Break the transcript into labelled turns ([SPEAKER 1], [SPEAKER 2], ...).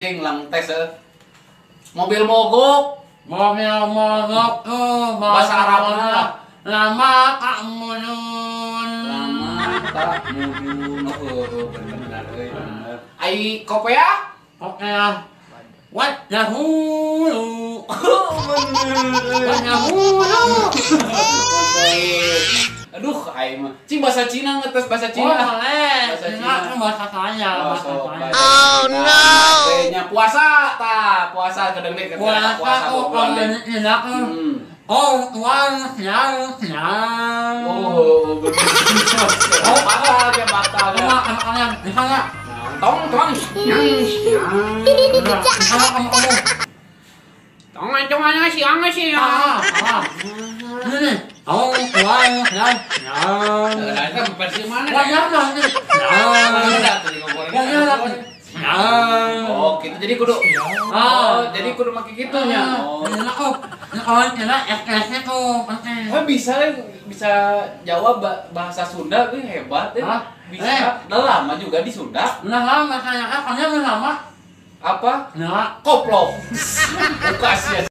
[SPEAKER 1] Cing lang tes Mobil mogok.
[SPEAKER 2] Mobil mogok tuh
[SPEAKER 1] bahasa Arabna.
[SPEAKER 2] Lama tak mudun.
[SPEAKER 1] Lama tak mudun. Oh, bener euy, bener. Ai kopea?
[SPEAKER 2] Kopea. Wat dahulu.
[SPEAKER 1] Bener.
[SPEAKER 2] Wat dahulu.
[SPEAKER 1] Aduh, aing mah. Cing bahasa Cina ngetes bahasa Cina.
[SPEAKER 2] Oh, boleh.
[SPEAKER 1] Bahasa Cina
[SPEAKER 2] bahasa saya, bahasa saya.
[SPEAKER 1] Oh no. Nya puasa tah, puasa kedeng deui
[SPEAKER 2] puasa puasa Cina. Oh, tuan siang siang.
[SPEAKER 1] Oh, bener. Oh, batal ya batal.
[SPEAKER 2] Kalian bisa enggak?
[SPEAKER 1] Tong tong. Yang siang.
[SPEAKER 2] Tong tong siang siang. Ini. Oh, tuan siang siang.
[SPEAKER 1] Nah, itu versi mana? Oh, gitu. Jadi kudu. Oh, jadi kudu make kitu nya.
[SPEAKER 2] Oh, kalau Cina ekspresi tuh penting.
[SPEAKER 1] Oh, bisa jawab bahasa Sunda, gue hebat ya. Bisa. Udah lama juga di Sunda.
[SPEAKER 2] Udah lama kayaknya, kalian udah lama.
[SPEAKER 1] Apa?
[SPEAKER 2] Nah,
[SPEAKER 1] koplok. Buka sih.